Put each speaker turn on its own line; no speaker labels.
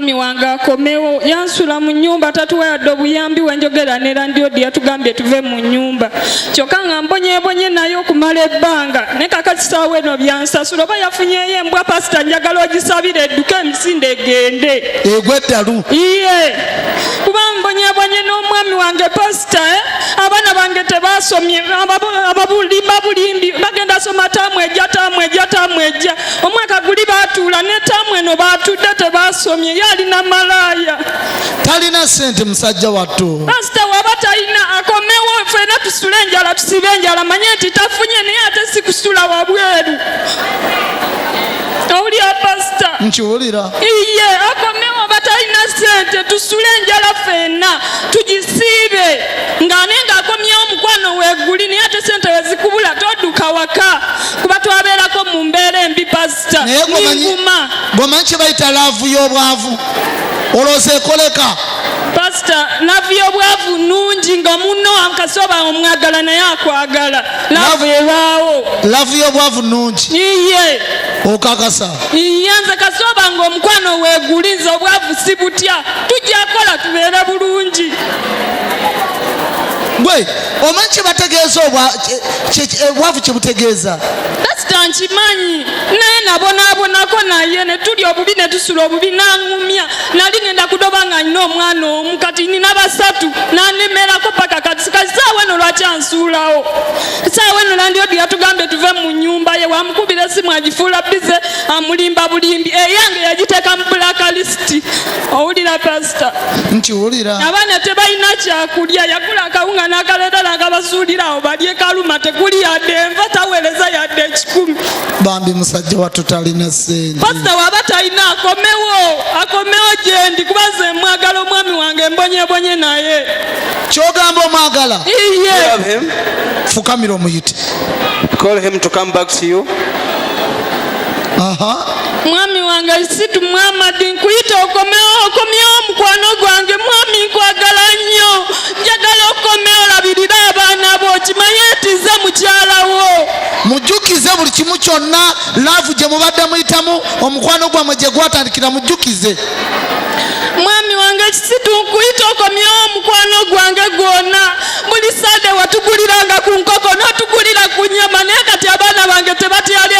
Mwami wange akomewo, yansula mu nnyumba, tatuwa yadde obuyambi. Wenjogera ne landlord yatugambye tuve mu nnyumba, kyokka nga mbonyeebonye naye okumala ebbanga. Naye kakati saawa eno byansasula oba yafunyeyo embwa. Pasita, njagala ogisabire edduke emisinde egende.
Egwa eddalu.
Iye, kuba mbonyebonye n'omwami wange, pasita, eh? Abaana bange tebasomye, ababulimba bulimbi, bagenda soma taamu ejja, taamu ejja, taamu ejja. Omwaka guli batuula, ne taamu eno batudde tebasomye. Ye alina malaaya.
Talina sente musajja wattu.
Pasita, waba talina akomewo, ffena tusule enjala, tusibe enjala. Manye nti tafunye, naye ate si kusula wabweru. Owulira, pasita?
Nkiwulira.
Iye, akomewo. Batalina sente, tusule enjala ffenna tugisiibe nga naye ng'akomyewo. Omukwano weeguli, naye ate sente wezikubula todduka waka, kuba twabeerako mu mbeera embi, pasita.
Naye
ninguma.
Gwomanyi kye bayita love y'obwavu? Olowooza ekoleka?
Pasita, love y'obwavu nungi nga munno kasoba omwagala naye akwagala. Love ebaawo.
Love y'obwavu nungi?
Iye.
Okakasa?
Iye, nze kasoba nga omukwano weeguli, nze obwavu si butya, tujja kola tubeere bulungi.
Gwe omanyi kye bategeeza obwavu kye butegeeza?
Pasita, nkimanyi, naye nabonaabonako naye ne tulya obubi ne tusula obubi, naŋŋumya. Nali ngenda kudoba nga nina omwana omu, kati nina basatu, nanemerako paka kati. Kati saawa eno lwaki ansuulawo? Saawa eno landlord yatugambye tuve mu nnyumba ye. Wamukubira esimu agifuula busy, amulimba bulimbi. Eyange yagiteeka mu blacklist. Owulira, pasita?
Nkiwulira.
Abaana tebalina kyakulya. Yagula akawunga n'akaleeta n'akabasuulira awo balye kaluma. Tekuli yadde enva, taweereza yadde 100.
Bambi musajja wattu talina sente.
Pasita, waba talina akomewo, akomewo gyendi, kuba nze mwagala omwami wange, mbonyebonye naye.
Kyogamba omwagala?
Iye.
Love him.
Fukamira omuyite.
Call him to come back to you.
Aha.
Mwami wange Situ Muhamadi, nkuyita okomewo, okomyewo omukwano gwange. Mwami, nkwagala nnyo, njagala okomewo olabirire abaana bo, kimanye nti nze mukyala wo.
Mujjukize buli kimu kyonna, love gye mubadde muyitamu, omukwano gwammwe gye gwatandikira, mujjukize.
Mwami wange Kisitu, nkuyita okomyewo omukwano gwange gwonna. Buli Sande watuguliranga ku nkoko n'otugulira ku nyama, naye kati abaana bange tebatyali.